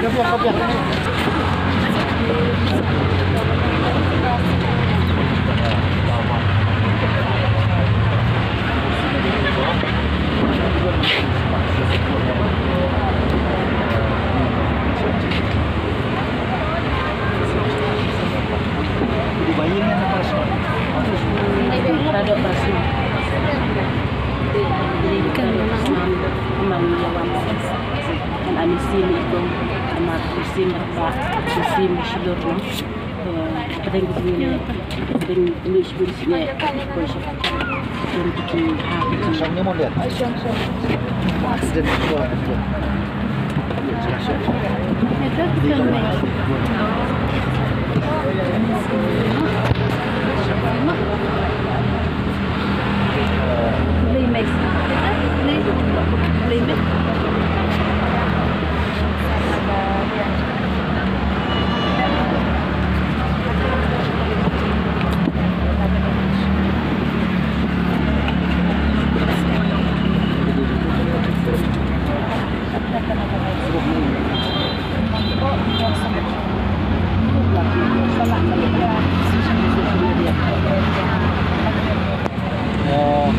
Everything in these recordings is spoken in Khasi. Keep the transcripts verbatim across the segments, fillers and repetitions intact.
Kan memang. Kan ami sim ikong, ama sim ba, sim shilor no. Pdeng sini, pdeng ini sini sini, ko sha. Jom tiki ha. Shong ni mo dia. Accident ko.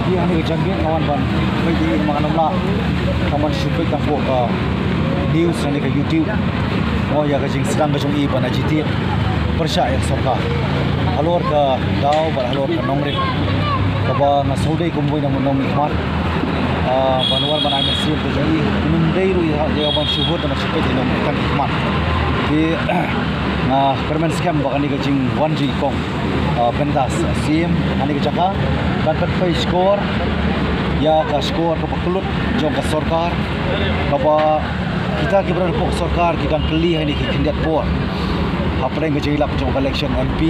Ïa, hangne ka jingmut nga wan ban peit ïa i, namar ngam lah ban shu peit tang hapoh ka news hangne ka YouTube. Ïa ka jingsdang ka jong i ban agitate pyrshah ïa ka sorkar halor ka daw bad halor ka nongrim, kaba nga sngewdei kum uwei na nongmihkhmat ban wan ban ai mynsiem ka jong i. Ym dei ruh ïa ban shu hut ban shu peit ïa nongmihkhmat. Te nga kyrmen skhem ba kane ka jingwan jong i kong Pendas Syiem hangne ka jaka kan pynpoi shkor ïa ka shkor kaba kyllut jong ka sorkar, kaba kita kiba don hapoh ka sorkar ki dang kylli ha kine ki khyndiat por hapdeng ka jingïalap jong ka election M P,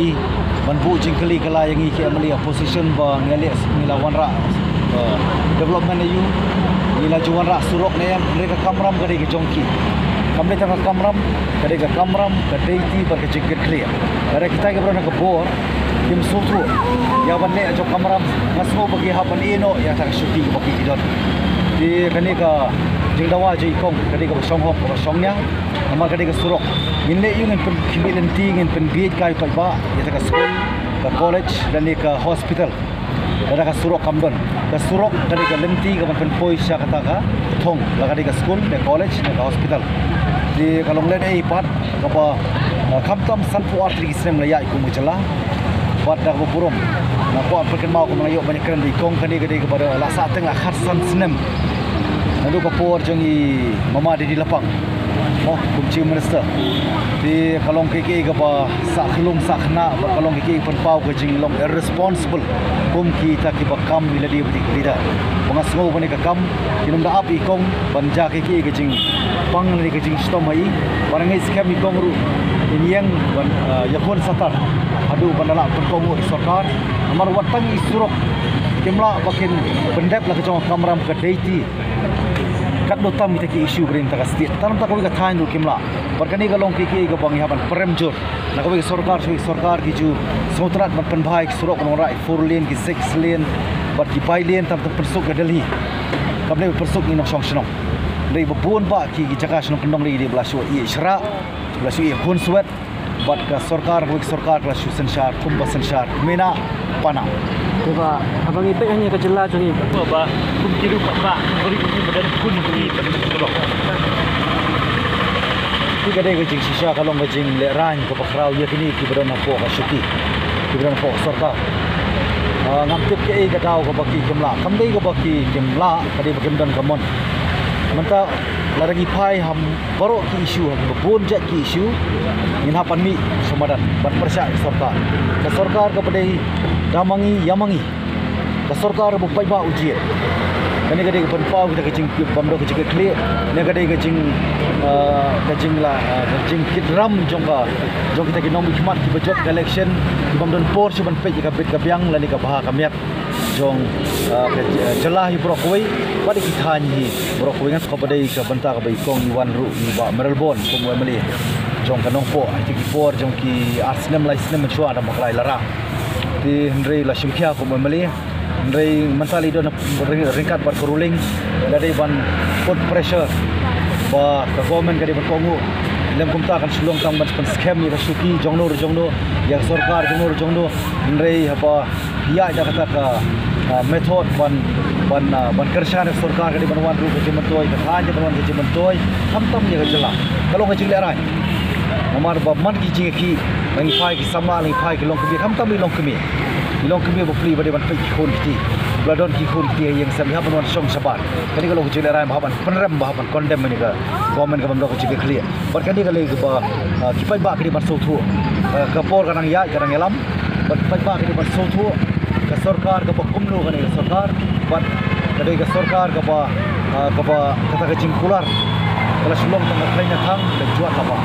ban buh jingkylli kylla ïa ngi ki M L A opposition ba ngi la, ngi la wanrah development aïu, ngi la ju wanrah surok ne em. Hynrei ka kamram ka dei ka jong ki. Kam dei tang ka kamram, ka dei ka kamram, ka dei ti bad ka jingkitkhlieh. Lada kita kiba don ha ka bor kim sngewthuh ïa ban leh jong kamram, nga sngew ba ki hap ban ïeh noh ïa kata ka shuki kaba ki, ki don. Te kane ka jingdawa jong i kong ka dei kaba shong hok, kaba shong ñiang. Namar ka dei ka surok, ngin leh aïu? Ngin pynkhmih lynti, ngin pynbieit kai paidbah ïa kata ka skul, ka college lane ka hospital. Lada ka surok kam don, ka surok ka dei ka lynti kaban pynpoi sha kata ka thong, la ka dei ka skul, ne college, ne ka hospital. Te ka long lehnohei pat kaba, eh, khamtam sanphew ar tylli ki snem la ïaid kum ka jylla. Bad da kaba burom nga kwah pynkynmaw kumba nga ïoh ban ïakren bad i kong, kane ka dei kaba la sahteng la khatsan snem naduh ka por jong i Mama Didi Lapang, mo, kum Chief Minister. Te ka long kaei kaei kaba sah khyllung sah khynnah bad ka long kaei kaei pynpaw ka jinglong irresponsible kum kita kiba kam ïa lade bad ïa ki leader. Ba nga sngew ba kane ka kam kin ym da ap i kong ban jia kaei kaei ka jingpang lane ka jingshitom ha i. Ba nga ngeit skhem i kong ruh in ïeng ban, eh, ïakhun satar haduh ban da lah pynkohnguh ïa i sorkar. Namar wat tang i surok kim lah ba kin pyndep la ka jong ka kamram ka dei ti. Katno tam kita ki issue ba dei na kata ka state, tang na kata kawei ka thaiñ ruh kim lah. Bad kane ka long kaei kaei kaba ngi hap ban prem jur. Na kawei ka sorkar sha kawei ka sorkar ki ju sngewtynnat ban pynbha ïa ki surok, ban wanrah ïa ki four lane, ki six lane bad ki bi lane, tam tam pynsuk ka Delhi. Kam dei ba pynsuk ïa ki nongshong shnong. Dei ba bun bah ki, ki jaka shnong kyndong dei, dei ba la shu ïeh shrah, ba la shu ïeh khunswet. Bad ka sorkar, kawei ka sorkar ka la shu synshar kumba synshar, mynta pat na. Te ba haba ngi peit hangne ka jylla jong ngi, ba kum ki ruh ba, ba kum ki ruh ba don kum ki ba don surok. Te ka dei ka jingshisha, ka long ka jinglehrain kaba khraw ïa kine kiba don hapoh ka shuki, kiba don hapoh ka sorkar. Ah, ngam tip kaei ka daw kaba ki kim lah. Kam dei kaba ki kim lah, ka dei ba kim don ka mon. Mynta lada ngi phai ha baroh ki issue, ha kiba bun jait ki issue, ngin hap ban mih sha madan ban pyrshah ïa ka sorkar. Ka sorkar kaba dei da ma ngi ïa ma ngi. Ka sorkar ba paidbah u jied. Kane ka dei ka pynpaw kita ka jing, bym don ka jingkitkhlieh. Kane ka dei ka jing, eh, ka jingla, eh, ka jingkitram jong ka, jong kita ki nongmihkhmat kiba jop ka election, ki bym don por shuh ban peit ïa ka bit ka biang lane ka bha ka miat jong, eh, ka, eh, jylla hi baroh kawei bad ïa ki thaiñ hi baroh kawei. Nga sngewbha ba dei ka bynta kaba i kong i wan ruh i Bah Mayralborn kum u M L A jong ka Nongpoh ha kita ki por jong ki ar snem lai snem mynshuwa da Maklai Lara. Te hynrei la shim khia kum u M L A. Hynrei mynta la i don ryng-, ryngkat bad ka ruling, la dei ban put pressure ba ka government ka dei ban kohnguh Lem kumta kan shu long tang ban pynskhem ïa ka shuki jongno re jongno, ïa ka sorkar jongno re jongno. Hynrei haba ïa da kata ka, ah, method ban, ban, ah, ban kyrshan ïa ka sorkar ka dei ban wan ruh ka jingmyntoi, ka thaiñ ka dei ban wan ka jingmyntoi, khamtam ïa ka jylla. Ka long ka jinglehrain. Namar ba man ki jingïakhih, ngi phai ki samla, ngi phai ki longkmie, khamtam i longkmie. I longkmie bapli ba dei ban peit ki khun kti. Ba la don ki khun kti ïa ïing sem, ïa ban wan shong shabar. Kane ka long ka jinglehrain ba hap ban pynrem, ba hap ban condemn ïa ka government ka bym dei ka jingkyrkhu. Bad kane ka lei kaba, ah, ki paidbah ki dei ban sngewthuh. Ah, ka por ka nang ïaid ka nang ïalam. Bad paidbah ki dei ban sngewthuh ka sorkar kaba kumno kane ka sorkar. Bad ka dei ka sorkar kaba, ah, kaba kata ka jingkular ka la shu long tang ka khlaiñ na thang, ka jwat kaba.